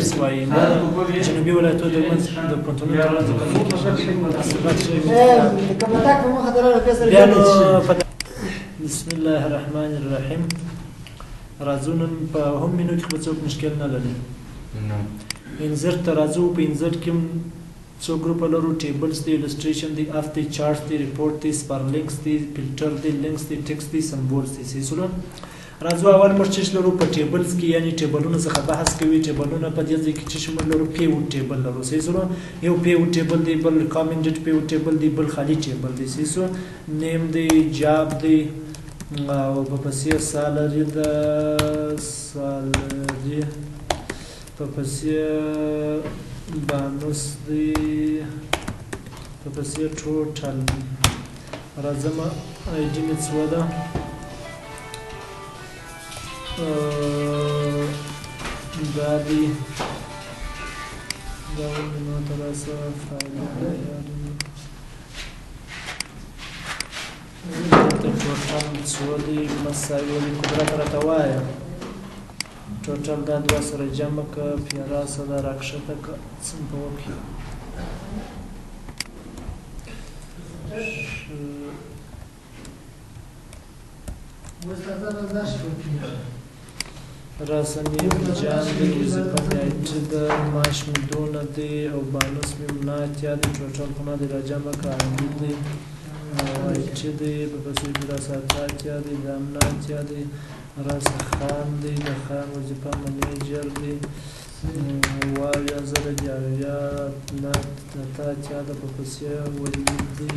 انټرنس وایي، جنوبي ولایتونو ترمنځ د پوهنتونونو ترمنځ بیا نو. بسم الله الرحمن الرحیم. راځو نن په هم مینو کې به څوک مشکل نه لري. Insert ته راځو. په insert کې څو ګروپه لرو: tables دی، illustration دی، اف دی، چارټ دی، report دی، hyperlinks دی، filter دی، links دی، text دی، symbols دی. صحیح سولو؟ راځو اول موږ چې لرو په tables کې، یعنی ټیبلونو څخه بحث کوي. ټیبلونه په دې ځای کې چې موږ لرو، pivot table لرو. صحیح سولو؟ یو pivot table دی، بل recommended pivot table دی، بل خالی table دی. صحیح سو؟ name دی، job دی، او په پسې salary ده، salary په پسې bonus دی، په پسې total دی. راځم، ID مې څو ده؟ دا دی، دا ولې ما ته راسه فایل دلته. total څو دی؟ مساوي دی قدرت راته وایه. total دا دوه سره جمع که، بیا راسه دا راکښته که، څنګه به وکړي؟ راسه name جان دی، وظیفه مې IT ده، معاش مې دونه دی او bonus مې نه 80 دی. total خو نه دی، راجمع که. ID دی او IT دی، په پسې کې راسه 88 دی، دا هم نه 80 دی. راسه خان دی، د خان وظیفه manager دی، 77,000 دی، 70 نه 88 ده. په پسې ولید دی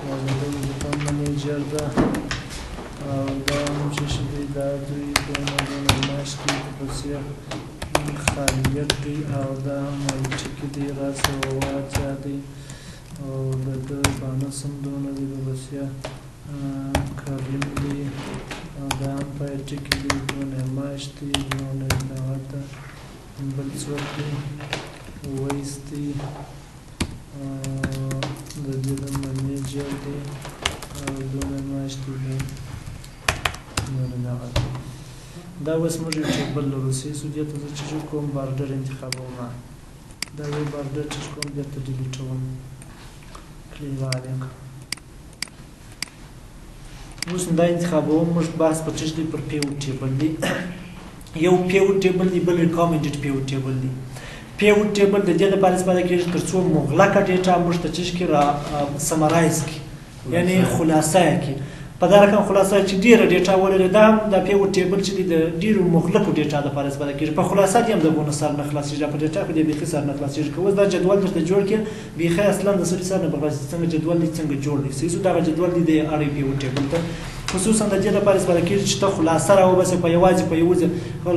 او د ده وظیفه manager ده او دا هم چې شي دی، دا دوی دونه دونه معاش دی. په پسې خالد دی او دا هم IT کې دی، راسه 87 دی او د ده bonus هم دونه دی. په پسې کریم دی او دا هم په IT کې دی، دونه معاش دی، دونه دغه ده. بل څوک دی؟ ویس دی، د دې د manager دی او دونه معاش دی، دونه دغه دی. دا اوس موږ یو table لرو. صحیح سو؟ دې ته زه چې کوم border انتخابوم، دا یو border چې کوم بیرته delete وم، clear علیک. اوس دا انتخابوم. موږ بحث په څه دی؟ پر pivot table دی. یو pivot table دی، بل recommended pivot table دی. pivot table د دې لپاره استفاده کیږي ترڅو مغلقه data موږ ته چې را summarize کړي، یعنی خلاصه کړي. په دا رقم خلاصه چې ډیره data ولري. دا هم د pivot table چې د ډیرو مغلقو data لپاره استفاده کیږي. په خلاصه کې هم د بونس سر نه خلاصیږي، په data خو دې بیخي سر نه خلاصیږي. که اوس دا جدول درته جوړ کړي، بیخي اصلا د سړي سر نه خلاصیږي، څنګه جدول دی، څنګه جوړ دی. صحیح؟ دغه جدول دی د اړې pivot table ته خصوصا د دې لپاره استفاده کیږي چې ته خلاصه راوباسې په یوازې په یو ځای.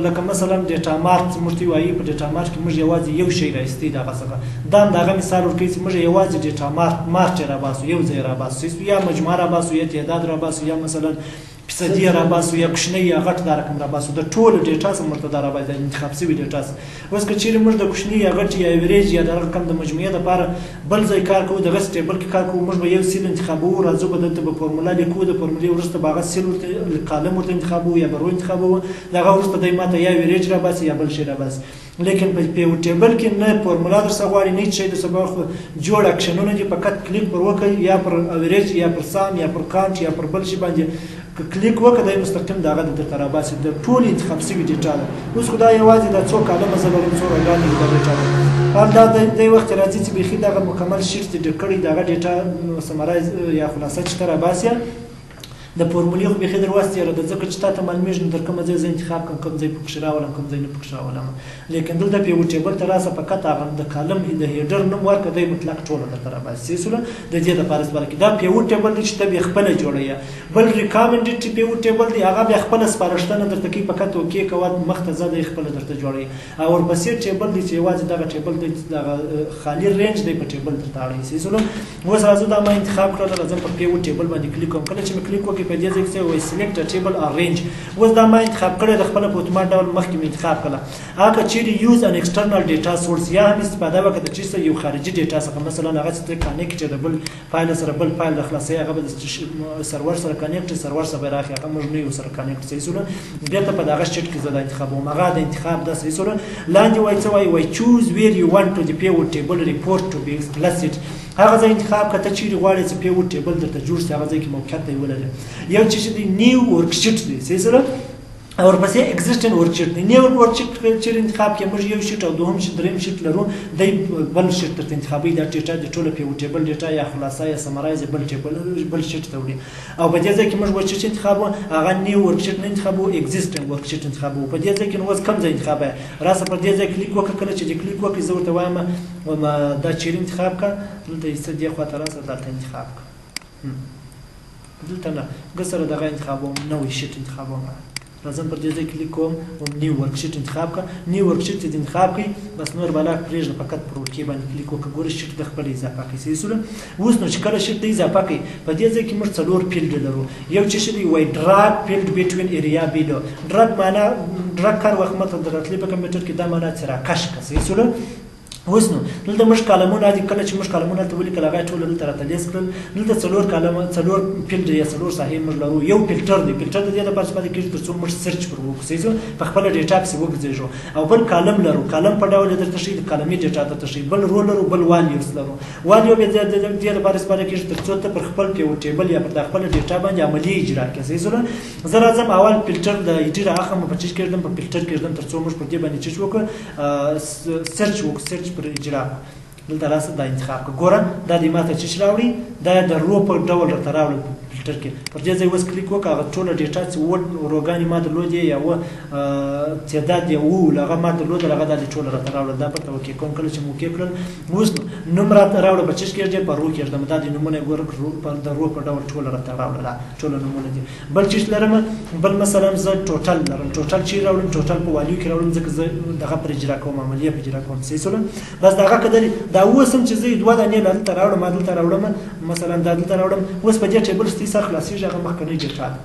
لکه مثلا Data Mart موږ ته وایي، په Data Mart کې موږ یوازې یو شی راایستي دغه څخه. دا هم دغه مثال ورکوي چې موږ یوازې Data Mart راباسو، یو ځای راباسو، یا مجموعه راباسو، یا تعداد راباسو، یا مثلا فیصدي راباسو، یا کوچنی یا غټ دا رقم راباسو. د ټولو data څخه موږ ته دا راباسي، انتخاب شوي data. اوس که چیرې موږ د کوچني یا غټ یا average یا د رقم د مجموعې لپاره بل ځای کار کوو، دغه table کې کار کوو، موږ به یو cell انتخابوو، راځو به دلته به فورموله لیکو، د فورمولې وروسته به هغه cell ورته column ورته انتخابوو یا به row انتخابوو، دغه وروسته دی ماته یا average راباسي یا بل شی راباسي. لیکن په pivot table کې نه فورمولا درڅخه غواړي، نه هیڅ شی درڅخه غواړي، خو جوړ اکشنونه دي. فقط کلیک پر وکړئ، یا پر average یا پر sum یا پر count یا پر بل شي باندې که کلیک وکړه، دی مستقیم دغه درته راباسي، د ټول انتخاب شوي data ده. اوس خو دا یوازې دا څو column زه لرم، څو row ګانې، دا data ده. حال دا د وخت راځي چې بیخي دغه مکمل sheet دې ډک کړی، دغه data summarize یا خلاصه چې ته راباسي. د فورمولې خو بیخي در وسته ده، ځکه چې تا ته معلومیږي نو در کوم ځای زه انتخاب کړم، کوم ځای پکښې راولم، کوم ځای نه پکښې راولم. لیکن دلته pivot table ته راسه، فقط هغه د column د header نوم ورکړه، دی مطلق ټوله درته راباسي. صحیح سوله؟ د دې لپاره استفاده کړي. دا pivot table دی چې ته بیا خپله جوړوې. بل recommended pivot table دی، هغه بیا خپله سپارښتنه درته کوي، فقط okay کوه، مخته ځه، دی خپله درته جوړوي. او ورپسې table دی چې یوازې دغه table دی، دغه خالي range دی په table درته اړوي. صحیح سوله؟ اوس راځو، دا ما انتخاب کړل، راځم په pivot table باندې کلیک کوم. کله چې مې کلیک وکړ، په دې ځای کې څه وایي؟ select table or range. اوس دا ما انتخاب کړی د خپل په اتومات ډول مخکې مې انتخاب کړه. هغه چیرې use an external data source یا هم استفاده وکړه د چیرې یو خارجي data څخه، مثلا هغه چې connect د بل فایل سره بل فایل د خلاصي، هغه به د سرور سره connect، server سره به راخي، هغه موږ نه یو سره connect. صحیح سول؟ بیرته په دغه sheet کې زه دا انتخابوم، هغه د انتخاب دا. صحیح سول؟ لاندې وایي څه وایي؟ وایي choose where you want to the pivot table report to be placed. هغه ځای انتخاب کړه چیرې غواړې چې pivot table درته جوړ شي، هغه ځای کې موقعیت دی ولري. یو چې دی new worksheet دی، صحیح سره؟ او ورپسې existing worksheet دی. new worksheet چې انتخاب کې موږ یو sheet او دوهم sheet، دریم sheet لرو، دی بل sheet درته انتخابي. دا data د ټولو pivot table data یا خلاصه یا summarize بل table بل sheet ته وړي. او په دې ځای کې موږ ورشیټ انتخابو، هغه new worksheet نه انتخابو، existing worksheet انتخابو. په دې ځای کې نو اوس کوم ځای انتخاب راسه، پر دې ځای کلیک وکړه. کله چې کلیک وکړې، زه ورته وایم دا چیرې انتخاب کړه، دلته یې څه دې خواته راسه، دلته انتخاب کړه. دلته نه ګه سره دغه انتخابوم، نوی sheet انتخابوم. راځم پر دې ځای کلیک کوم او new worksheet انتخاب کړه. new worksheet چې انتخاب کړئ، بس نور بالا پرېږده، فقط پر okay باندې کلیک وکړه. ګوره sheet د خپل اضافه کړي. صحیح سول؟ اوس نو چې کله sheet د اضافه کړي، په دې ځای کې موږ څلور field لرو. یو چې دی وای drag field between area below. drag معنا drag کار وخت ماته درتلې په کمپیوټر کې دا معنا چې راکش کړه. صحیح سول؟ اوس نو دلته موږ کالمونه دي. کله چې موږ کالمونه ته ولیکل، هغه ټول دلته راته لیست کړل. دلته څلور کالم، څلور field یا څلور ساحې موږ لرو. یو فلټر دی. فلټر د دې لپاره استفاده کېږي تر څو موږ search پر وکړو، صحیح سو؟ په خپله data پسې وګرځېږو. او بل column لرو، column په ډول درته ښیي، د کالمي data درته ښیي. بل row لرو، بل values لرو. value بیا د دې لپاره استفاده کېږي تر څو ته پر خپل pivot table یا پر خپله data باندې عملي اجرا کړې. صحیح سو؟ زه راځم اول فلټر د ID را اخلم، په چیش کېږدم، په فلټر کېږدم، تر څو موږ پر دې باندې چیش وکړو، search وکړو، search پر اجرا. دلته راسه دا انتخاب کړه. ګوره دا د ماته چیش راوړي، دا د row په ډول راته راوړل په فلټر کې. پر دې ځای اوس کلیک وکړه، هغه ټوله data چې اووه row ګانې ما درلودې یا اووه تعداد یې وو، هغه ما درلودل، هغه دا دې ټوله راته راوړل. دا پرته okay کوم. کله چې مو okay کړل، اوس نو نوم راته راوړه، په چیش کېږدې؟ په row کېږدم. دا د نومونه ګوره د row په ډول ټوله راته راوړله، ټوله نومونه دي. بل چیش لرم؟ بل مثلا زه total لرم. total چیرې راوړم؟ total په value کې راوړم، ځکه زه دغه پر اجرا کوم، عملیه پر اجرا کوم. صحیح سول؟ بس دغه کدل دا اوس هم چې زه دوه دانې دلته راوړم، دلته راوړم، مثلا دا دلته راوړم، اوس په دې table ستې سر خلاصېږي، هغه مخکنۍ data ده.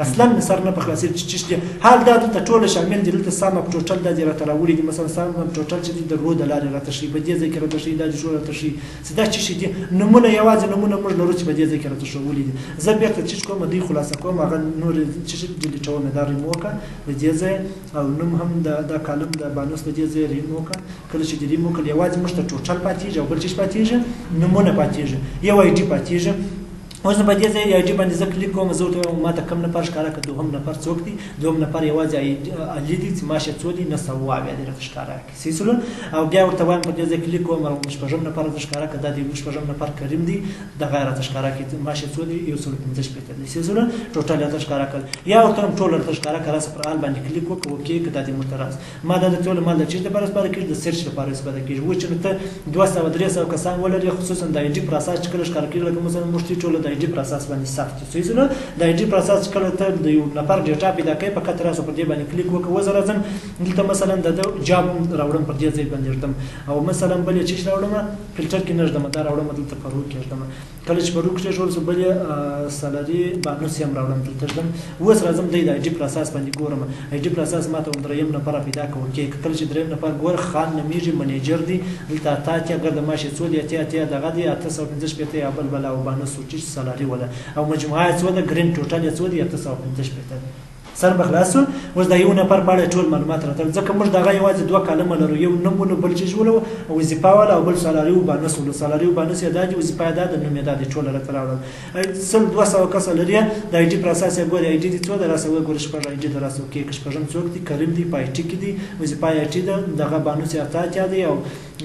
اصلا مې سر نه په خلاصېږي چې چیش دي. حال دا دلته ټوله شامل دي. دلته sum of total دا دې راته راوړي دي. مثلا sum of total چې دي د row د لارې راته ښیي، په دې ځای کې راته ښیي، دا دې ټول راته ښیي چې دا چیش دي. نمونه، یوازې نمونه موږ لرو چې په دې ځای کې راته ښوولي دي. زه بېرته چیش کوم، دوی خلاصه کوم، هغه نور چیش ډیلیټوم. دا ریمو کړه د دې ځای او نوم هم دا column د bonus د دې ځای ریمو کړه. کله چې دې ریمو کړ، یوازې موږ ته total پاتېږي او بل چیش پاتېږي؟ نمونه پاتېږي، یو ID پاتېږي. اوس نو په دې ځای ID باندې زه کلیک کوم، زه ورته وایم ما ته کوم نفر ښکاره کړه. دوهم نفر څوک دی؟ دوهم نفر یوازې علي دی چې معاش یې څو دی؟ 970 دی راته ښکاره کړي. صحیح سول؟ او بیا ورته وایم په دې ځای کلیک کوم او شپږم نفر راته ښکاره کړه. دا دی شپږم نفر کریم دی، دغه راته ښکاره کړي، معاش یې څو دی؟ 165 دی. صحیح سول؟ total راته ښکاره کړ. یا ورته وایم ټول راته ښکاره کړه، راسه پر all باندې کلیک وکړه، okay که دا دې موږ ته راس. ما دا د ټول مال د چیرې لپاره استفاده کېږي؟ د search لپاره استفاده کېږي. و چې نو ته 200 300 کسان ولرې، خصوصا د ID پر اساس چې کله ښکاره کېږي، لکه مثلا موږ چې ټول د ID پر اساس باندې ثبت دي. صحیح سول؟ د ID پر اساس چې کله ته د یو نفر data پیدا کوې، فقط راسه پر دې باندې کلیک وکړه. اوس راځم دلته مثلا د ده job راوړم، پر دې ځای باندې ږدم، او مثلا بل یې چیش راوړم، فلټر کې نه ږدم، دا راوړم دلته په row کې ږدم. کله چې په row کې ږدم، بل یې salary bonus یې هم راوړم، دلته ږدم. اوس راځم دی د ID پر اساس باندې ګورم. ID پر اساس ماته هم دریم نفر پیدا کړه، okay. کله چې دریم نفر ګور، خان نومېږي، manager دی، دلته 88 ګرده معاش یې څو دی؟ 88 دغه دی، 865 یا بل بل او bonus چې salary وله، او مجموعه یې څو ده؟ grand total یې څو دی؟ 865 دی. سر به خلاص سو. اوس دا یو نفر په اړه ټول معلومات راتل، ځکه موږ دغه یوازې دوه کالمه لرو، یو نوم ولو، بل چې ولو وظیفه وله، او بل salary او bonus ولو. salary او bonus یې دا دی، وظیفه یې دا ده، نوم یې دا دی، ټول راته راوړل. 100 200 کسه لري، د ID پر اساس یې ګوري. ID دې څو ده؟ راسه وګوره، شپږ ID ده، راسه okay که. شپږم څوک دی؟ کریم دی، په IT کې دی، وظیفه یې IT ده، دغه bonus یې 88 دی او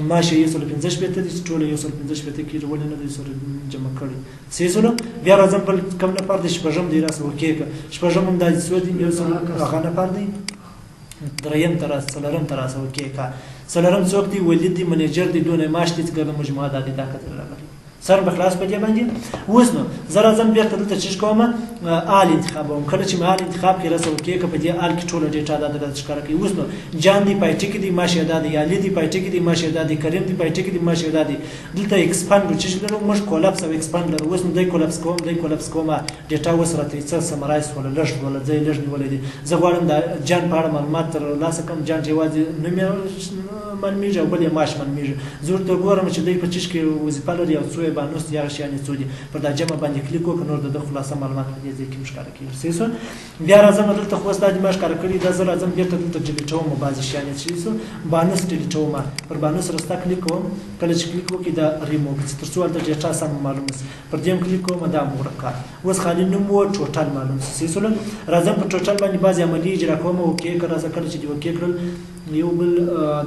معاش یې 165 دی، چې ټول 165 کېږي، ولې نه دی سره جمع کړی؟ صحیح سولو؟ بیا راځم بل کوم نفر دی؟ شپږم دی، راسه okay که. شپږم هم دا څو دی؟ یو سل هغه نفر دی، دریم ته راسه، څلورم ته راسه، okay که. څلورم څوک دی؟ ولید دی، manager دی، دونه معاش دی، چې ګرده مجموعه دا دی، دا کتل راغلی. سر به خلاص په دې باندې. اوس نو زه راځم بېرته دلته چې کوم all انتخابوم. کله چې مې all انتخاب کړي راسه okay که په دې all کې ټوله data دا درته ښکاره کوي. اوس نو جان دی په IT کې دی معاش یې دا دی، علي دی په IT کې دی معاش یې دا دی، کریم دی په IT کې دی معاش یې دا دی. دلته expand چې لرو موږ collapse او expand لرو. اوس نو دی collapse کوم، دی collapse کوم، data اوس راته څه summarize شوله، لږ شوله، ځای لږ نیولی دی. زه غواړم د جان په اړه معلومات ترلاسه کړم. جان چې یوازې نوم یې معلومېږي او بل یې معاش معلومېږي. زه ورته ګورم چې دی په چیش کې وظیفه لري او څو یې بانوس دي، هغه شیان یې څو دي. پر دا جمع باندې کلیک وکړه، نور د ده خلاصه معلومات په دې ځای کې ښکاره کېږي. صحیح شو؟ بیا راځم دلته خو اوس دا دې ما ښکاره کړي، دا زه راځم بېرته دلته delete وم بعضې شیان یې. صحیح شو؟ بانوس delete وم، پر بانوس رسته کلیک کوم. کله چې کلیک وکړي دا ریموو کړي تر څو هلته data سمه معلومه شي. پر دې هم کلیک کوم، دا هم ورک کړه. اوس خالي نوم و total معلوم شي. صحیح شول؟ راځم په total باندې بعضې عملي اجرا کوم. okay که راځه، کله چې دې okay کړل یو بل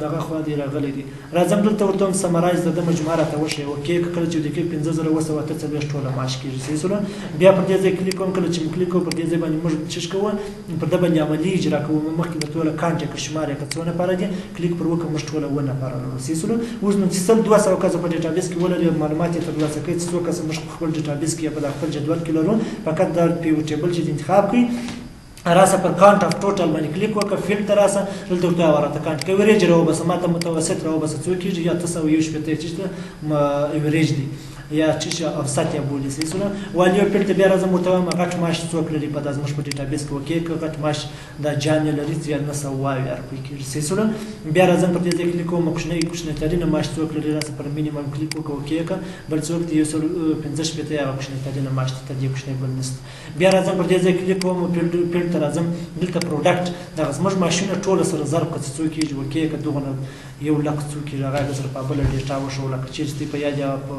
دغه خوا دې راغلی دی. راځم دلته ورته هم summarize د ده مجموعه راته وښیه. okay که کله چې دې کې 5748 ټوله معاش کېږي. صحیح شول؟ بیا پر دې ځای کلیک کوم. کله چې مې کلیک وکړ پر دې ځای باندې موږ چش کوو، پر ده باندې عملي اجرا کوو. مخکې درته ویل count یې که شمار یې که څو نفره دي، کلیک پر وکړه، موږ ټوله اووه نفره لرو. صحیح شول؟ اوس نو چې 100 200 کسه په database کې ولري، معلومات یې ترلاسه کوي چې څو کسه موږ په خپل database کې یا په خپل جدول کې لرو. فقط دا pivot table چې انتخاب کړئ، راسه پر count of total باندې کلیک وکړه، field ته راسه، دلته ورته راته count کوي، average راوباسه، ماته متوسط راوباسه څو کېږي، یا 861 چې average دی یا چې اوسط یې بولي. صحیح شوله؟ value field ته بیا راځم، ورته وایم غټ معاش څوک لري په دا زموږ په database کې. okay که غټ معاش دا جان یې لري چې 970 روپۍ کېږي. صحیح شوله؟ بیا راځم پر دې ځای کلیک کوم، کوچنی ترینه معاش څوک لري، راسه پر minimum کلیک وکړه، okay که بل څوک دی 165 هغه کوچنی ترینه معاش دی، تر دې کوچنی بل نشته. بیا راځم پر دې ځای کلیک کوم، field ته راځم، دلته product دغه زموږ معاشونه ټوله سره ضرب کړه چې څو کېږي. okay که دغه نه یو لک څو کېږي، هغه یې سره په بله data وښوله که چېرې چې په یاد یا په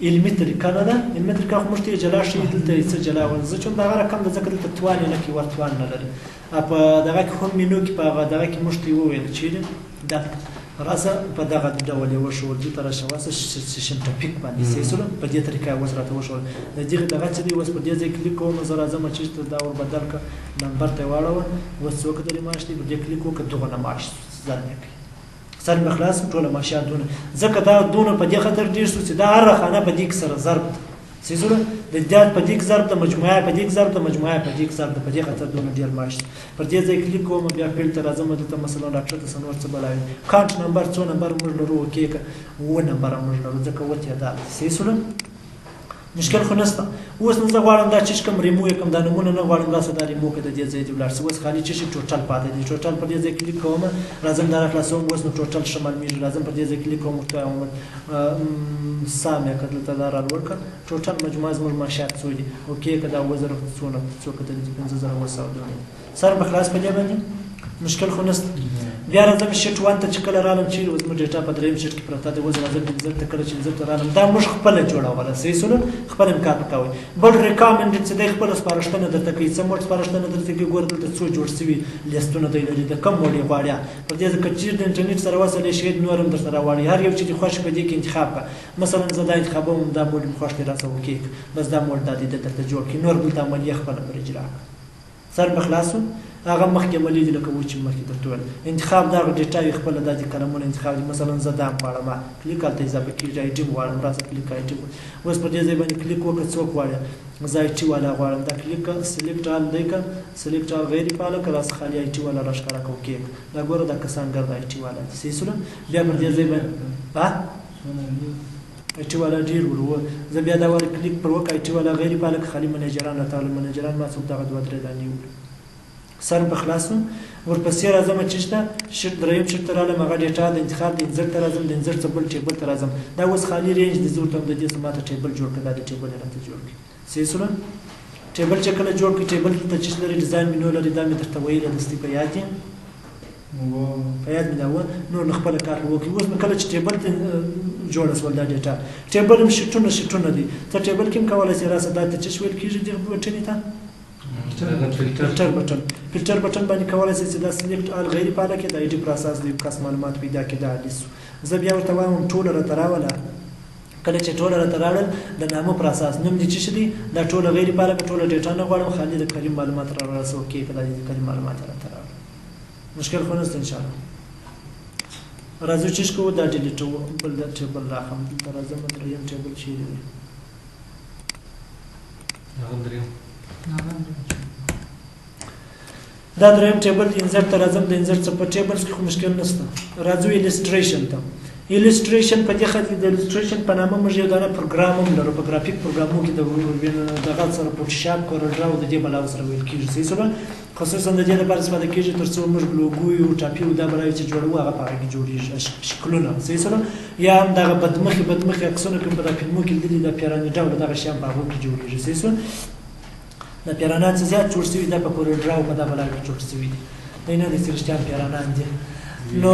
علمي طریقه نه ده. علمي طریقه خو موږ ته یې جلا ښیي، دلته یې څه جلا ول. زه چون دغه رقم ده ځکه دلته توان یې نه کوي، ور توان نه لري. په دغه کې هم مینو کې په هغه دغه کې موږ ته یې وویل چېرې دا راسه په دغه ډول یې وښول. دلته راشه واسه session topic باندې. صحیح شول؟ په دې طریقه یې اوس راته وښول. د دغې دغه چې دی اوس پر دې ځای کلیک کوم، زه راځم چې دا ور بدل کړه، نمبر ته یې واړوه. اوس څو کدرې معاش دی، پر دې کلیک وکړه، دغه نه معاش ضرب یې کوي. سر مې خلاص، ټوله معاشیات دونه، ځکه دا دونه په دې خاطر ډېر شو چې دا هره خانه په دې کې سره ضرب ده. صحیح شوله؟ د دې په دې کې ضرب ده، مجموعه په دې کې ضرب ده، مجموعه په دې کې ضرب ده، په دې خاطر دونه ډېر معاش دی. پر دې ځای کلیک کوم، بیا field ته راځم، دلته مثلا ډاکټر ته نور څه بلاوي count number څو نمبر موږ لرو. okay که اووه نمبره موږ لرو ځکه اووه تعداد دی. صحیح شوله؟ مشکل خو نشته. اوس نو زه غواړم دا چیش کوم ریمو یې کوم، دا نمونه نه غواړم، راسه دا ریمو که د دې ځای دې ولاړ سي. اوس خالي چیش total پاتې دی. total پر دې ځای کلیک کوم، راځم دا راخلاصوم. اوس نو total ښه معلومیږي. راځم پر دې ځای کلیک کوم، ورته وایم سم یې که دلته دا رالوړ کړه. total مجموعه زموږ معاشیات څو دي؟ okay که دا 7000 څو نه څو کتل دي، 5700 دونه. سر به خلاص په دې باندې، مشکل خو نشته. بیا راځم sheet one ته چې کله رالم، چې اوس موږ data په دریم sheet کې پرته ده. اوس راځم insert ته، کله چې insert ته رالم دا موږ خپله جوړوله. صحیح شوله؟ خپل هم کار کوي. بل recommend چې دی خپله سپارښتنه درته کوي، څه موډ سپارښتنه درته کوي. ګوره دلته څو جوړ شوي لیستونه دی لري، د کوم موډ یې غواړي. پر دې ځکه چې د انټرنیټ سره وصل یې شاید نور هم درته راوړي. هر یو چې دې خوښ په دې کې انتخاب کړه. مثلا زه دا انتخابوم، دا موډ مې خوښ دی، راسه okay بس دا موډ دا دی درته جوړ کړي. نور دلته عملیه خپله پر اجرا کړه. سر به خلاص شو. هغه مخکې عملي دي لکه و چې مخکې درته وویل انتخاب دغه data وي خپله، دا د کلمونو انتخاب دي. مثلا زه دا هم غواړم، کلیک هلته اضافه کېږي. ID غواړم، راسه کلیک ID. اوس پر دې ځای باندې کلیک وکړه، څوک غواړي؟ زه IT والا غواړم. دا کلیک select all دی که select all غیر فعاله که راسه خالي IT والا راښکاره که. okay دا ګوره دا کسان ګرد IT والا دي. صحیح شوله؟ بیا پر دې ځای باندې IT والا ډېر ورو. زه بیا دا واره کلیک پر وکړه، IT والا غیر فعاله که خالي منیجران راته راغلل. منیجران ما څوک دغه دوه درې دانې وړي. سر په خلاص شو. ورپسې راځم چې شته sheet دریم sheet ته رالم، هغه data د انتخاب د insert ته راځم، د insert څخه بل table ته راځم. دا اوس خالي range دی، زه ورته د دې څخه ماته table جوړ کړه. دا د table یې راته جوړ کړي. صحیح شوله؟ table چې کله جوړ کړي، table ته چې لري design menu لري، دا مې درته ویلي دستي په یاد دي، په یاد مې دا و. نور نو خپله کار وکړي. اوس نو کله چې table ته جوړه شول دا data، table هم sheet ونه sheet ونه دي. ته table کې هم کولی شې راسه دا ته چې ویل کېږي دغه button ته filter button، filter button باندې کولای شئ چې دا select all غیر فعاله کړي، د ID پر اساس د یو کس معلومات پیدا کړي. دا لیست زه بیا ورته وایم ټوله راته راوله. کله چې ټوله راته راوړل د نامه پر اساس نوم دې څه دی، دا ټوله غیر فعاله که ټوله data نه غواړم، خالي د کریم معلومات را رسو. okay که دا د کریم معلومات راته راوړل، مشکل خو نشته ان شاء الله. راځو چې کوو دا ډیلیټو، بل دا table راخم. دلته راځم، دریم table چیرې دی؟ هغه دریم، دا دریم table insert ته راځم. د insert څخه په tables کې خو مشکل نشته. راځو illustration ته. illustration په دې خاطر د illustration په نامه موږ یو دانه پروګرام هم لرو. په ګرافیک پروګرامو کې د دغه سره Photoshop، CorelDRAW د دې بلاو سره ویل کېږي. صحیح سره خصوصا د دې لپاره استفاده کېږي تر څو موږ لوګو یو ټاپي او دا بلاوي چې جوړوو هغه په هغه کې جوړېږي، شکلونه. صحیح سره یا هم دغه بدمخې بدمخې عکسونه کوم په دا فلمو کې لیدلي، دا پیراني ډول دغه شیان په هغو کې جوړېږي. صحیح سره دا پیرانان چې زیات جوړ شوي دا په CorelDRAW په دا بلاو کې جوړ شوي دي، دی نه دی چې رښتیا هم پیرانان دي. نو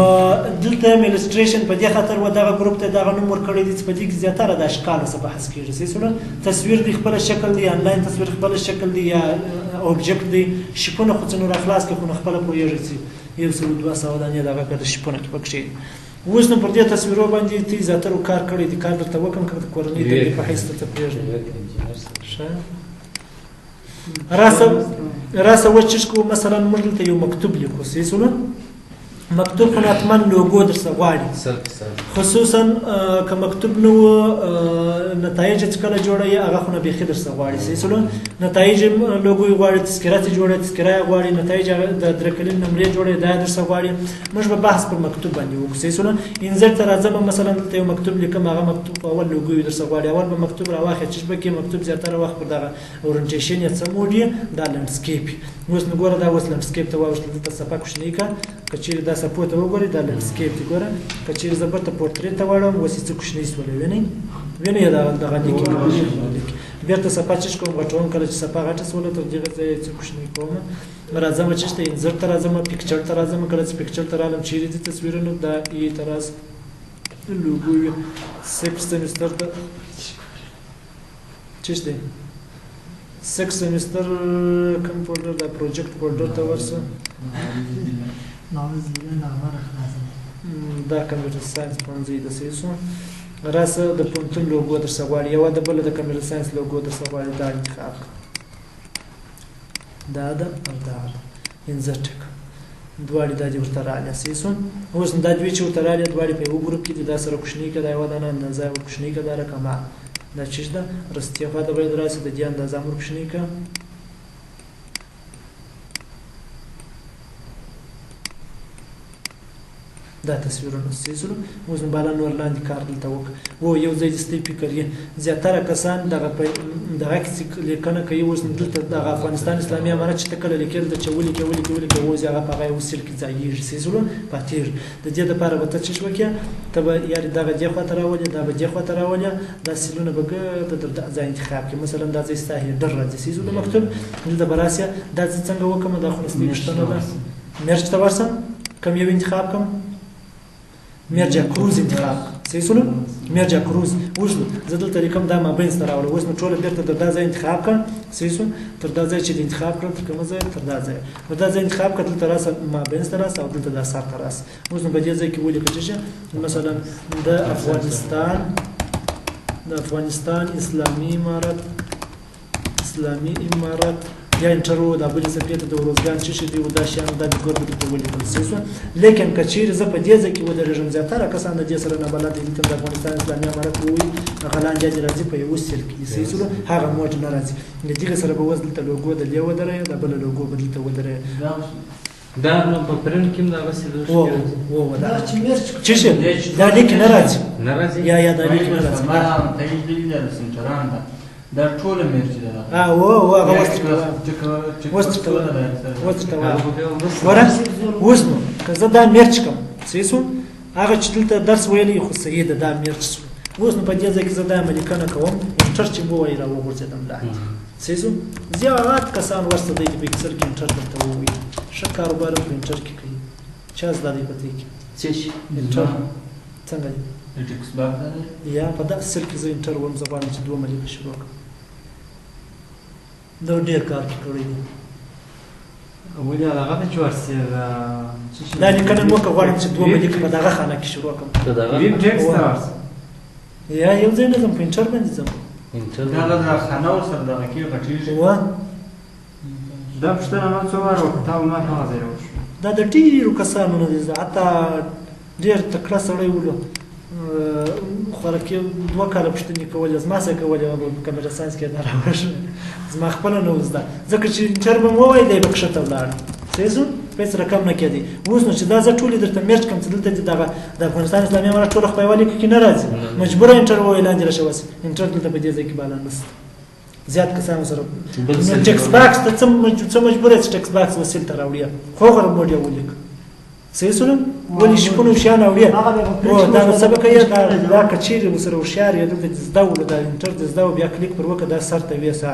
دلته هم illustration په دې خاطر و دغه ګروپ ته دغه نوم ورکړی دی چې په دې کې زیاتره د اشکالو څخه بحث کېږي. صحیح سره تصویر دی خپله شکل دی، انلاین تصویر خپله شکل دی یا object دی. shape ونه خو څه نور خلاص کړي، خو نو خپله پوهېږي چې 100 200 دانې دغه که د shape ونه کې پکښې دي. اوس نو پر دې تصویرو باندې ته زیاترو کار کړی دی، کار درته وکړم که د کورنۍ دندې په حیث درته پرېږدم. ښه راسه راسه اوس چې کوو، مثلا موږ دلته یو مکتوب لیکو. صحیح سوله؟ مکتوب خو حتما لوګو درڅخه غواړي، خصوصا که مکتوب نو نتایج چې کله جوړوي هغه خو نه بیخي درڅخه غواړي. صحیح سوله؟ نتایج لوګو یې غواړي، تذکره چې جوړوي تذکره یې غواړي، نتایج د درې کلن نمرې جوړوي دا یې درڅخه غواړي. موږ به بحث پر مکتوب باندې وکړو. صحیح سوله؟ insert ته راځم، مثلا دلته یو مکتوب لیکم، هغه مکتوب اول لوګو یې درڅخه غواړي. اول به مکتوب راواخلي چې به کې مکتوب زیاتره وخت پر دغه orientation یې څه mode یې دا landscape. اوس نو ګوره دا اوس landscape ته واوښتل، دلته صفحه کوچنۍ که که چیرې دا صفحو ته وګورئ دا landscape دی. ګوره که چیرې زه بیرته پورتریت ته واړوم اوس یې څه کوچنۍ سوله، وینئ وینئ دا دغه لیکي بیرته صفحه چش کوم غټوم. کله چې صفحه غټه سوله تر دغه ځایه څه کوچنۍ کوم، راځم چې ته insert ته راځم، picture ته راځم. کله چې picture ته رالم چیرې دي تصویرونه، دا یې ته راځم لوګو وي six semester ته چش دی six semester کوم folder، دا project folder ته ورسه. دا computer science پوهنځی د سیسو راسه د پوهنتون لوګو درڅخه غواړي، یوه د بله د computer science لوګو درڅخه غواړي. دا انتخاب کړه، دا ده او دا ده، insert کړه، دواړې دا دې ورته راغلې. صحیح سو؟ اوس نو دا دوې چې ورته راغلې دواړې په یوه ګروپ کې دي. دا سره کوچنۍ که دا یوه دانه اندازه یې ورکوچنۍ که دا رقمه دا چیش ده رستې خوا ته باید راسي، د دې اندازه هم ورکوچنۍ که. دا تصویرونه صحیح سول؟ اوس نو بالا نور لاندې کار دلته وکړه. و یو ځای دې ستۍ فکر یې زیاتره کسان دغه په دغه کې لیکنه کوي. اوس نو دلته دغه افغانستان اسلامي امارت چې ته کله لیکل د چې ولیکې ولیکې ولیکې اوس هغه په هغه یو cell کې ځایېږي. صحیح سول؟ پاتېږي. د دې دپاره به ته څه وکړې؟ ته به یارې دغه دې خوا ته راولې، دا به دې خوا ته راولې، دا cell ونه به ګرده در دا ځای انتخاب کړې. مثلا دا ځای ستا header راځي. صحیح سول؟ د مکتوب دلته به راسې، دا څه څنګه وکړم؟ دا خو نو ستۍ پوښتنه ده. merge ته ورسم، کوم یو انتخاب کړم؟ merge across انتخاب. صحیح سولو؟ merge across. اوس نو زه دلته لیکم دا مابین سره راوړم. اوس نو ټوله بیرته تر دا ځای انتخاب کړ. صحیح سو؟ تر دا ځای چې انتخاب کړم، تر کومه ځای؟ تر دا ځای. نو دا ځای انتخاب کړ، دلته راسه مابین سره راسه او دلته دا سر ته راسه. اوس نو په دې ځای کې ولیکه چې مثلا د افغانستان اسلامي امارت، اسلامي امارت یا enter و دا بلې صفحې ته د اروزګان چې شي دی او دا شیان دا دې ګرد دلته ولیکل. صحیح سوه؟ لیکن که چیرې زه په دې ځای کې ودرېږم، زیاتره کسان د دې سره نابلد دي. دلته د افغانستان اسلامي امارت ووایي هغه لاندې دې راځي په یوه cell کې. صحیح سوه؟ هغه mode نه راځي. د دغه سره به اوس دلته لوګو د لې ودروي، دا بله لوګو به دلته ودروي. دا نو په پرنټ کې هم دغسې و و دا چې شي دا لیک نه راځي. نه راځي. یا دا لیک نه راځي. ما نتایج لیدل د سنټران ده، دا ټوله merge ده. و و هغه اوس ته اوس ته ګوره. اوس نو که زه دا merge کړم، صحیح سو؟ هغه چې دلته درس ویلی خو صحیح ده، دا merge سو. اوس نو په دې ځای کې زه دا لیکنه کوم، enter چې ووایي راوغورځېدم لاندې. صحیح سو؟ زیات کسان ورسته دی په Excel کې enter درته ووایي. ښه کاروبار په enter کې کوي. چا زده دی په دې کې څه شي؟ enter څنګه دی؟ text box ده. یا په داسې cell کې زه enter وم، زه غواړم چې دوه ملیکه شروع کړم. دا ډېر کار کې کړی دی. ولې هغه ته چې ورسې دا لیکنه مو که غواړم چې دوه ملیکه په دغه خانه کې شروع کړم. ته دغه ویب text ته ورسې. یا یو ځای نه ځم، په enter باندې ځم. enter. دا د خانه ورسره دغه کې غټېږي. و دا پوښتنه ما څو واره وکړه، تا ما هغه ځای وشو. دا د ډېرو کسانو نه دی، حتی ډېر تکړه سړی ولو. خوراکي 2 کاله پوښتنې کولې، زما سره کولې، په کمپیوټر ساینس کې دا راوښه، زما خپله نه و زده، ځکه چې enter به مې وویل دی به کښته ولاړ. صحیح شو؟ په هېڅ رقم نه کېدی. اوس نو چې دا زه ټولې درته merge کړم چې دلته دې دغه د افغانستان اسلامي امارت ټوله خپلوالي لیکه کې نه راځي، مجبوره enter ووایي لاندې راشه اوس enter دلته په دې ځای کې بالا نشته. زیات کسان سره نو text box ته څه مجبور یې چې text box وسیل ته راوړي، خو غره موډ یې ولیک. صحیح شو؟ ولې شپونو شیان راوړي؟ دا نو څه به کوې؟ دا که چېرې ورسره هوښیار یې دلته دې زده ولو، دا enter دې زده و، بیا کلیک پر وکړه، دا سر ته ویسه،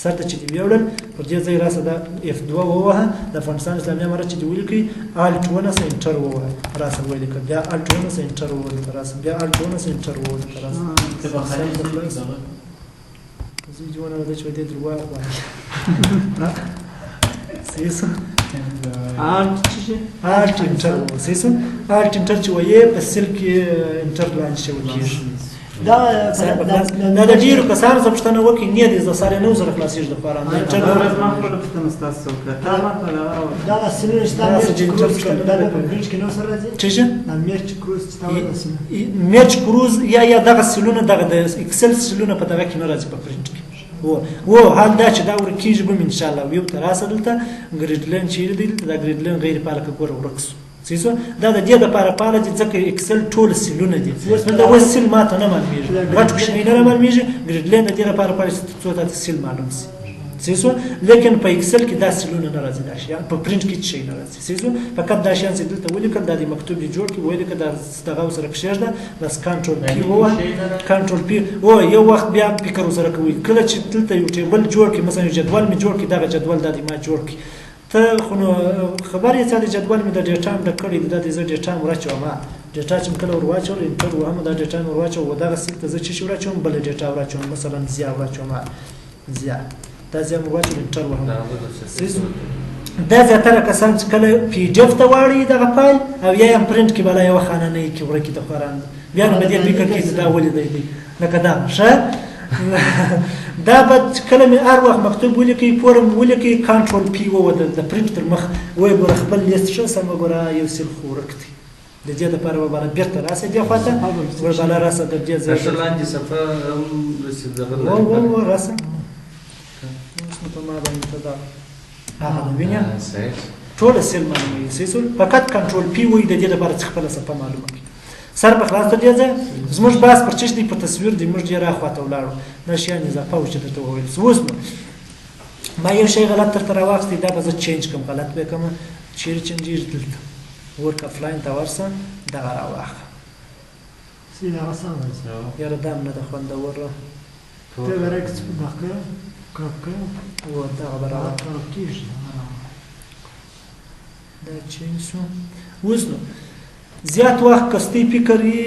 سر ته چې دې ویوړل پر دې ځای راسه دا F2 ووهه، د افغانستان اسلامي امارت چې دې ولیکئ Alt ونیسه enter ووهه، راسه ولیکه، بیا Alt ونیسه enter ووهه دلته راسه، بیا Alt ونیسه enter ووهه دلته راسه. زه دې ونه ده چې دې درواغ وایي. صحیح شو؟ Alt څه شي؟ Alt enter ووهه. صحیح شو؟ Alt enter چې وایې په cell کې enter لاندې شوی کېږي. دا د ډېرو کسانو څخه پوښتنه وکړي، نه دي زه سره نه سره خلاصېږي د قرآن. دا enter زما خپله پوښتنه ستاسو څخه وکړه. تا ما ته دا راوړه. دا سیلونه چې تا merge cross کړل، دا په پرنټ کې نه سره راځي؟ څه شي؟ دا merge cross چې تا ویل cell. merge cross یا دغه cell ونه، دغه د Excel cell ونه په دغه کې نه راځي په پرنټ کې. و حال دا چې دا ورکېږي به ان شاء الله. ویو ته راسه دلته grid line چیرې دی؟ دلته دا grid line غیر فعاله که ګوره ورک سو. صحیح شو؟ دا د دې دپاره فعاله دي ځکه Excel ټول cell ونه دي. دلته اوس cell ماته نه معلومېږي، غټ کوچنی نه معلومېږي. grid line د دې لپاره فعاله چې څو تاته cell معلوم سي. صحیح شو؟ لیکن په Excel کې دا cell ونه نه راځي، دا شیان په پرنټ کې شی نه راځي. صحیح شو؟ فقط دا شیان چې دلته ولیکل، دا د مکتوب دې جوړ کړي، ولیکه دا دغه سره کښېږده، بس control P ووهه، control P و یو وخت بیا فکر ورسره کوي. کله چې دلته یو table جوړ کړي، مثلا یو جدول مې جوړ کړي، دغه جدول دا دې ما جوړ کړي، ته خو نو خبر یې څه دی جدول مې د data هم ډک کړی دی، دا دې زه data هم ورچوم. data چې مې کله ور واچول enter وهم، دا data مې ور واچوم، و دغه cell ته زه څه شي ور اچوم؟ بله data ور اچوم، مثلا ضیا ور اچوم، ضیا دا ضیا مې ور واچول enter وهم. دا زیاتره کسان چې کله PDF ته واړوي دغه فایل او یا یې هم پرنټ کې بلا یوه خانه نه یې کې ورکې د قرآن، بیا نو په دې فکر کې چې دا ولې دی دی لکه دا ښه. دا به کله مې هر وخت مکتوب ولیکئ، form ولیکئ، control P ووهه د پرنټ تر مخ، ویې ګوره خپل لیست ښه سم وګوره، یو cell خو ورک دی. د دې دپاره به بالا بېرته راسه دې خوا ته، وربالا راسه د دې ځای. ښه لاندې صفحه هم رسېده. و راسه. اوس نو په ما باندې ته دا هغه ده، وینې؟ ټوله cell معلوموي. صحیح شول؟ فقط control P وایي د دې دپاره چې خپله صفحه معلومه کړي. سر په خلاص تر دې ځایه زموږ بحث پر څه دی؟ په تصویر دی، موږ ډېر اخوا ته ولاړو، دا شیان اضافه و چې درته وویل. اوس نو ما یو شی غلط درته راواخیستی، دا به زه change کړم، غلط به یې کړم. چیرې change ېږي؟ دلته work offline ته ورسه، دغه راواخله. یاره دا هم نه ده خوندوره. ته به رکس دغه crop کړه. و دغه به راواخله. crop کېږي. دا change شو. اوس نو زیات وخت کستی فکر یې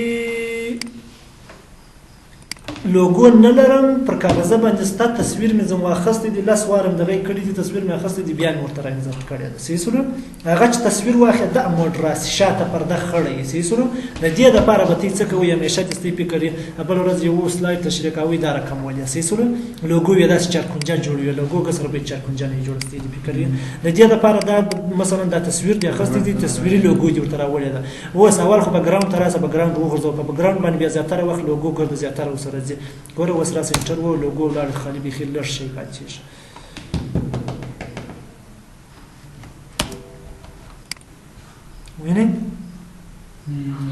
لوګو نه لرم، پر کاغذ باندې ستا تصویر مې زما اخیستی دی، 10 واره مې دغه یې کړي دي، تصویر مې اخیستی دی، بیا مې ورته را insert کړی دی. صحیح شولو؟ هغه چې تصویر واخلې دا موډ راسي، شاته پرده خړه یې. صحیح شولو؟ د دې دپاره به ته څه کوې؟ همیشه دې ستې فکر یې بله ورځ یو slide تشریح کوي، دا رقم ولې. صحیح شولو؟ لوګو یې داسې چارکنجه جوړوي، لوګو که سره به یې چارکنجه نه جوړه، ستې دې فکر یې. د دې دپاره دا مثلا دا تصویر دې اخیستی دی، تصویري لوګو دې ورته راوړې ده. اوس اول خو background ته راسه، background وغورځوه، په background باندې بیا زیاتره وخت لوګو ګرځي، زیاتره ورسره ځي. ګوره اوس راسه enter وو، لوګو ولاړ، خالي بیخي لږ شی پاتېږي. وینئ؟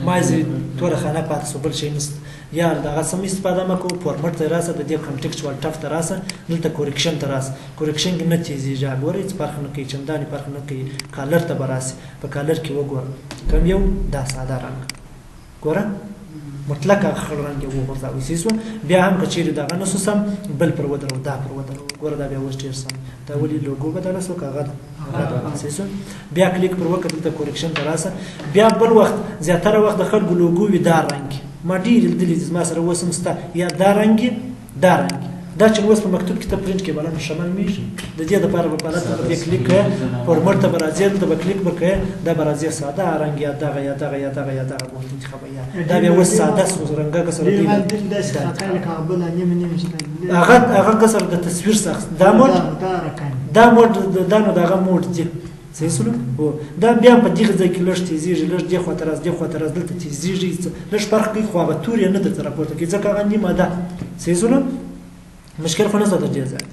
مازې توره خانه پاتې سو، بل شی نشته. یا دغه سم استفاده مه کوه، فورمټ ته راسه، د دې contextual tab ته راسه، دلته correction ته راسه. correction کې نه تېزېږي، ګوره هېڅ فرق نه کوي، چندانې فرق نه کوي. color ته به راسي، په color کې وګوره کوم یو دا ساده رنګ، ګوره مطلق هغه خړ رنګ یې وغورځاوه. صحیح شوه؟ بیا هم که چیرې دغه نه سو سم، بل پر ودرو، دا پر ودرو، ګوره دا بیا اوس ډېر سم، دا ولې لوګو بدله سوه که هغه ده؟ هغه ده. صحیح شوه؟ بیا کلیک پر وکړه، دلته correction ته راسه. بیا بل وخت زیاتره وخت د خلکو لوګو وي دا رنګ، ما ډېر لیدلي دي، زما سره اوس هم سته، یا دا رنګ دا رنګ، دا چې اوس په مکتوب کې ته پرنټ کې بلنه ښه معلومېږي. د دې دپاره به بلد ته به دې کلیک کوې، فورمټ ته به راځې، دلته به کلیک به کوې، دا به راځې ساده رنګ، یا دغه یا دغه یا دغه یا دغه به ورته انتخابوي. دا بیا اوس ساده سو، رنګه که سره دی. هغه که سره د تصویر سخت دا موډ، دا موډ، دا نو دغه موډ دی. صحیح سولو؟ هو، دا بیا په دغه ځای کې لږ تیزېږي، لږ دې خواته راځي، دې خواته راځي، دلته تیزېږي، لږ فرق کوي، خو هغه تور یې نه درته راپورته کوي، ځکه هغه نیمه ده. صحیح سولو؟ مشکل خو نشته تر دې ځایه.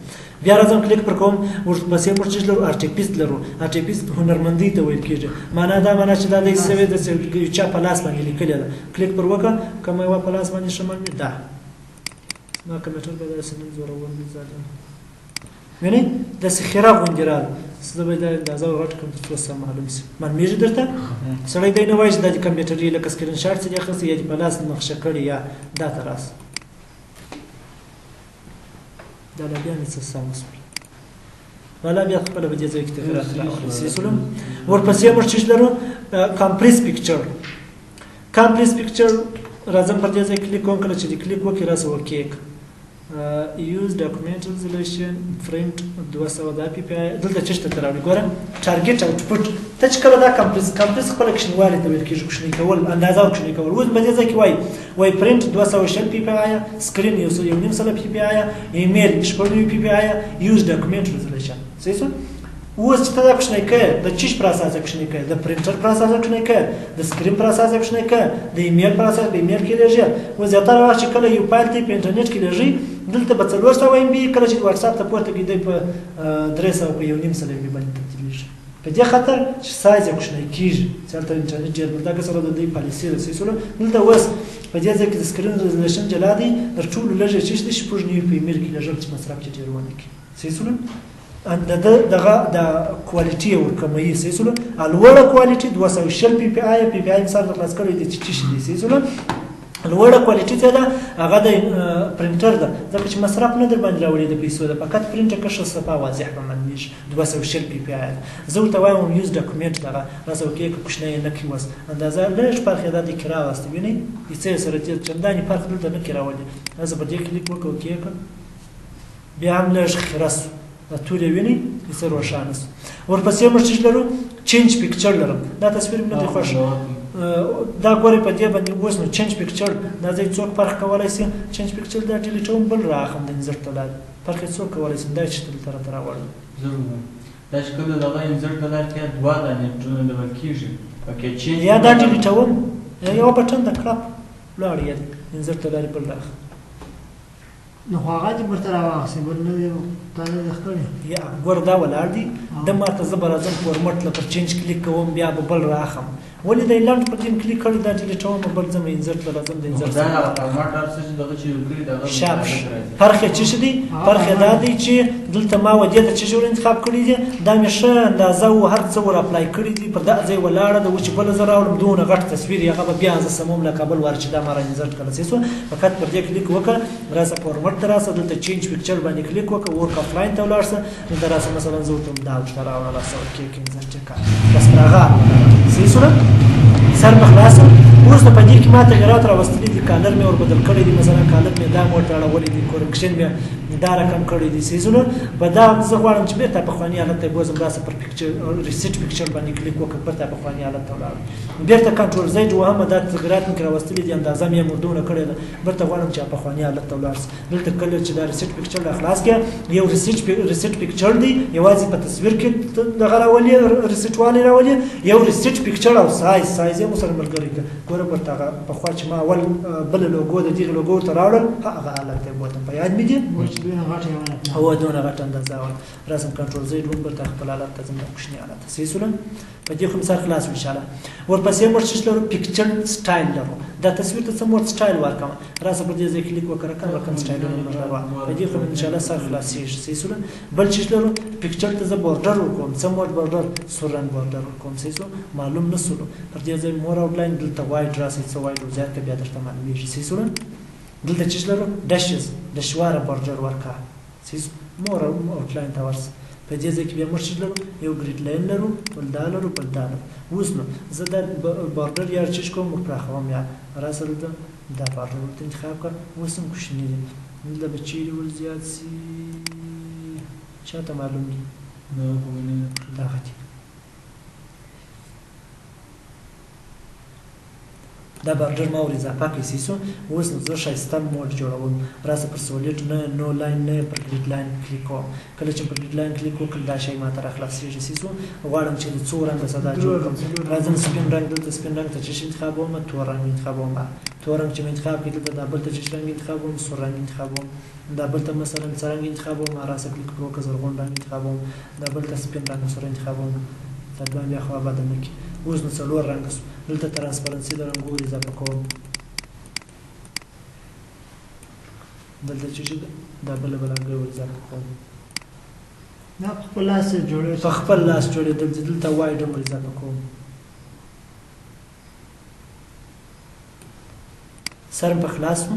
بیا راځم کلیک پر کوم، ورپسې موږ چې لرو artist لرو. artist هنرمندۍ ته ویل کېږي، معنا دا معنا چې دا دی سوې ده چې یو چا په لاس باندې لیکلې ده. کلیک پر وکړه، کومه یوه په لاس باندې ښه معلومېږي ده. زما کمپیوټر به داسې نن زورور وي ظالم. وینئ داسې خیره غوندې راغله، زه به دا اندازه ورغټ کړم تر څو سم معلوم شي. معلومېږي درته؟ سړی دی نه وایي چې دا د کمپیوټر یې لکه screenshot چې دې اخیستی یا دې په لاس نقشه کړې یا دا ته راسه. دا لا بیا مې څه سم وسول، والا بیا خپله په دې ځای کې تغیرات راغلي. صحیح سولم؟ ورپسې موږ څه لرو؟ compress picture. compress picture راځم پر دې ځای کلیک کوم، کله چې دې کلیک وکړي راسه okay کړه. use document resolution print 200 دا PPI دلته چېرته ته راوړي. ګوره target output ته چې کله دا compress، compress خپله کوچنیوالي ته ویل کېږي، کوچنی کول، اندازه کوچنی کول. اوس په دې ځای کې وایي پرنټ 220 PPI، screen 1.5 PPI، email 96 PPI، use document resolution. صحیح شو؟ اوس چې ته دا کوچنی کوې، د چیش پر اساس یې کوچنی کوې؟ د پرنټر پر اساس یې کوچنی کوې، د screen پر اساس یې کوچنی کوې، د ایمیل پر اساس په ایمیل کې لېږې. اوس زیاتره وخت چې کله یو فایل ته په انټرنیټ کې لېږي، دلته په 400 MB، کله چې واتساپ ته پورته کړي دی په 300 په 1.5 MB باندې تبدیلېږي. په دې خاطر چې سایز یې کوچنی کېږي، چې هلته انټرنیټ ډېر بل دغه سره د دوی پالیسي ده. صحیح سوله؟ دلته اوس په دې ځای کې د screen resolution جلا دی، تر ټولو لږ یې چې دی 96 په ایمیل کې لېږل چې مصرف یې ډېر ونه کړي. صحیح سوله؟ د ده دغه د quality یې ورکموي. صحیح سوله؟ لوړه quality 220 PPI، PPI مثال در خلاص کړی دی چې څه شي دی. صحیح سوله؟ لوړه quality څه ده؟ هغه د پرنټر ده، ځکه چې مصرف نه در باندې راوړي د پیسو ده، فقط پرنټر که ښه صفا واضح به معلومېږي. 220 PPI ده. زه ورته وایم use document دغه راسه okay که کوچنی یې نه کړي، اوس اندازه لږ فرق یې دا دی کې راوستی، وینئ څه یې سره چندانې فرق دلته نه کړي راولي. زه پر دې کلیک وکړه okay کړه، بیا هم لږ خیره سو، دا تورې وینئ څه روښانه سو. ورپسې موږ څه لرو؟ change picture لرم. دا تصویر مې نه دی خوښ، دا ګورئ په دې باندې اوس نو change picture دا ځای څوک فرق کولی شي؟ change picture دا delete وم بل راخم د insert ته لارې فرق یې څوک کولی شي؟ دا چې دلته راته راوړل. دا چې کله دغه insert ته لارې کې دوه دانې لیول کېږي، okay change یا دا delete وم یا یو button د کړپ لاړ یې insert ته لارې بل راخم. نو خو هغه دې ورته راواخیستې، بل نه دی تا نه دی ښکلی. یا ګوره دا ولاړ دی، د ما ته زه به راځم format له پر change کلیک کوم، بیا به بل راخم. ولې دی لنډ پر دې کلیک کړی، دا delete وم بل ځم insert له راځم د insert. دا هغه format هر څه چې دغه چې کړی دغه شابش. فرق یې څه شي دی؟ فرق یې دا دی چې دلته ما و دې ته څه شی انتخاب کړی دی، دا مې ښه اندازه و هر څه ور apply کړي دي، پر دا ځای ولاړه ده. اوس چې بله زه راوړم دونه غټ تصویر یې هغه به بیا زه سموم له کابل وار چې دا ما را insert کړه. صحیح شوه؟ فقط پر دې کلیک وکړه، راسه format ته راسه، دلته change picture باندې کلیک وکړه، work offline ته ولاړ شه. دلته راسه مثلا زه ورته دا ورته راوړه، راسه okay کې insert یې کړه، بس پر هغه صحیح شوه؟ سر مې خلاص. اوس نو په دې کې ما تغیرات راوستلي دي، color مې ور بدل کړی دی، مثلا color مې دا ورته اړولی دی، correction مې دا رقم کړی دی. صحیح شو؟ په دا زه غواړم چې بېرته پخواني حالت ته بوځم، راسه پر picture reset picture باندې کلیک وکړم، بېرته پخواني حالت ته ولاړم، بېرته control Z وهم، دا تغیرات مې راوستلي دي، اندازه مې یې مردونه کړې ده، بېرته غواړم چې پخواني حالت ته ولاړ شم. دلته کله چې دا reset picture را خلاص کړه، یو reset picture دی، یوازې په تصویر کې دغه راولي، reset والی راولي، یو reset picture او size، size یې مو سره ملګری کړ. ګوره ورته هغه پخوا چې ما اول بله لوګو د دغې لوګو ورته راوړل، هغه حالت ته یې بوتم، په یاد مې دي؟ هو دونه غټه اندازه وه. راسم control Z وم، بېرته خپل حالت ته ځم، دا کوچني حالت ته. صحیح شوله؟ په دې خو مې سر خلاص شو انشاءالله. ورپسې موږ څه لرو؟ picture style لرو. دا تصویر ته څه مور سټایل ورکوم، راسه پر دې ځای کلیک وکړه، رقم رقم سټایلونه مې ورته راوړه. په دې خو مې انشاءالله سر خلاصېږي. صحیح شوله؟ بل څه لرو؟ picture ته زه border ورکوم، څه مور border؟ سور رنګ border ورکوم. صحیح شو؟ معلوم نه شولو. پر دې ځای more outline، دلته wide راسئ، څه wide ور زیات که بیا درته معلومېږي. صحیح شوله؟ دلته څه لرو؟ dashes، دشواره border ورکړه. صحیح شو؟ more outline ته ورسه. په دې ځای کې بیا موږ څه لرو؟ یو grid line لرو، بل دا لرو، بل دا لرو. اوس نو زه دا border یا چیش کوم ورپراخوم، یا راسه دلته دا border ورته انتخاب کړه. اوس هم کوچني دي، دلته به چیرې ور زیات سي چاته معلوم دي؟ دغه دي. دا border ما ور اضافه کړی سی سو. اوس نو زه ښایسته mode جوړوم. راسه پر solid نه، no line نه، پر grid line کلیک کوم. کله چې پر grid line کلیک وکړم دا شی ماته راخلاصېږي سی سو. غواړم چې د څو رنګه ساده جوړ کړم. راځم سپین رنګ، دلته سپین رنګ ته چې انتخابوم، تور رنګ انتخابوم. تور رنګ چې مې انتخاب کړ دلته دا بل ته چې رنګ انتخابوم، سور رنګ انتخابوم. دا بل ته مثلا څه رنګ انتخابوم، راسه کلیک پر وکړه زرغون رنګ انتخابوم. دا بل ته سپین رنګ سره انتخابوم. دا دوه بیا خوا بده نه کړي. اوس نو څلور رنګه سو. دلته transparency د رنګو ور اضافه کوم. دلته چې شي دا بله بلاګۍ ور اضافه کوم. دا په خپل لاس جوړېږي. په خپل لاس جوړېدل دي. دلته wide هم ور اضافه کوم. سر په خلاص سو.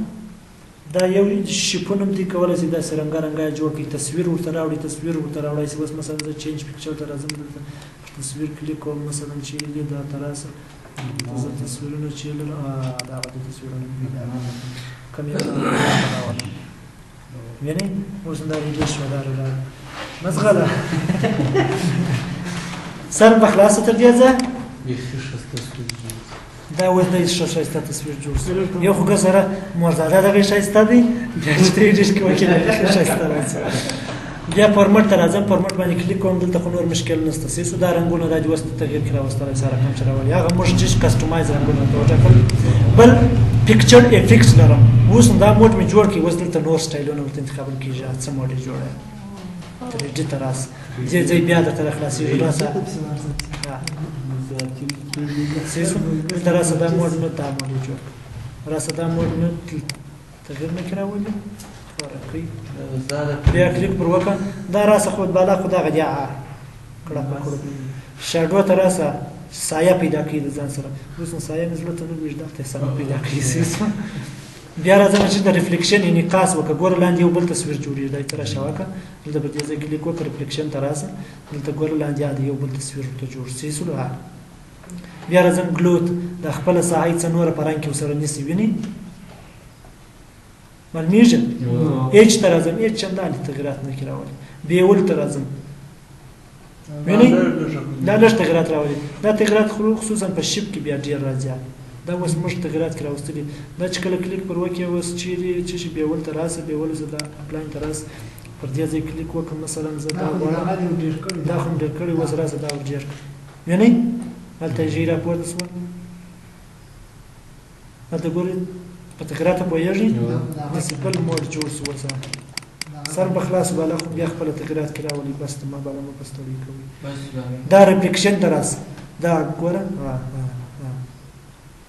دا یو shape ونه هم دوی کولی شي داسې رنګه رنګه یې جوړ کړي، تصویر ورته راوړي، تصویر ورته راوړی شي. اوس مثلا زه change picture ته راځم، دلته پر تصویر کلیک کوم، مثلا چیرې دی دا ته راسه، زه تصویرونه چې لرم دا هغه د تصویرونه کوم یو راولم. وینئ اوس دا ریډي شوه، دا راغله مزغله. سر په خلاصه تر دې ځایه بیخي ښایسته تصویر جوړ. دا اوس دی ښه ښایسته تصویر جوړ شو. یو خو که سره مرزاده دغه ښایسته دی، بیا چې ته ایډیټ کې وکړې ښه ښایسته راځي. بیا format ته راځم، format باندې کلیک کوم. دلته خو نور مشکل نشته. سي سو دا رنګونه دا دې اوس تغییر کې راوستلی سره رقم چې راولي هغه موږ چې customize رنګونه ورته وټاکل. بل picture effect لرم. اوس نو دا mode مې جوړ کړي. اوس دلته نور سټایلونه ورته انتخابول کېږي. څه mode یې جوړه 3D ته راسه، دې ځای بیا درته راخلاصېږي. راسه دلته راسه، دا mode نه، دا mode یې جوړ کړ. راسه دا mode نه تغییر نه کې راولي. بیا کلیک پر وکړه. دا راسه خو بالا خو دغه دی کړه په کړو. shadow ته راسه، سایه پیدا کوي د ځان سره. اوس نو سایه مې زړه ته نه لوېږي، دلته یې سایه پیدا کوي. بیا راځم چې د reflection انعکاس وکړه. ګوره لاندې یو بل تصویر جوړېږي، دا یې ته راشه وکړه. دلته په دې ځای کلیک وکړه، reflection ته راسه. دلته ګوره لاندې یو بل تصویر ورته جوړ شي. بیا راځم glow ته، دا خپله ساحه یې څه نوره په رنګ کې ورسره نیسي. وینئ معلومېږي؟ edge ته راځم، edge چندانې تغیرات نه کې راولي. bevel ته راځم، وینئ دا لږ تغیرات راولي. دا تغیرات خصوصا په shape کې بیا ډېر راځي. دا اوس موږ تغیرات کې راوستلي. دا چې کله کلیک پر وکړې اوس چیرې چې شي bevel ته راسه، bevel زه دا apply ته راسه، پر دې ځای کلیک وکړم. مثلا زه دا غواړم، دا خو مې ډېر کړی، اوس راسه دا ور ډېر کړم. وینئ هلته یې ژۍ راپورته شوه. هلته ګورئ په تغیراتو پوهېږئ؟ داسې بل mode جوړ شو. اوس سر به خلاص بالا خو بیا خپله تغیرات کې راولي. بس ته ما بالا مه په ستړی کوئ. دا reflection ته راسه، دا ګوره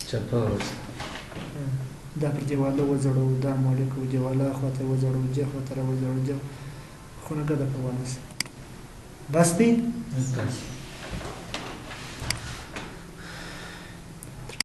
چپه اوسه. دا پر دیواله وځړوو، دا موډې کوو، دیواله خواته یې وځړوو، دې خواته را وځړوو، دې خونه ګده په ونه سي. بس دی؟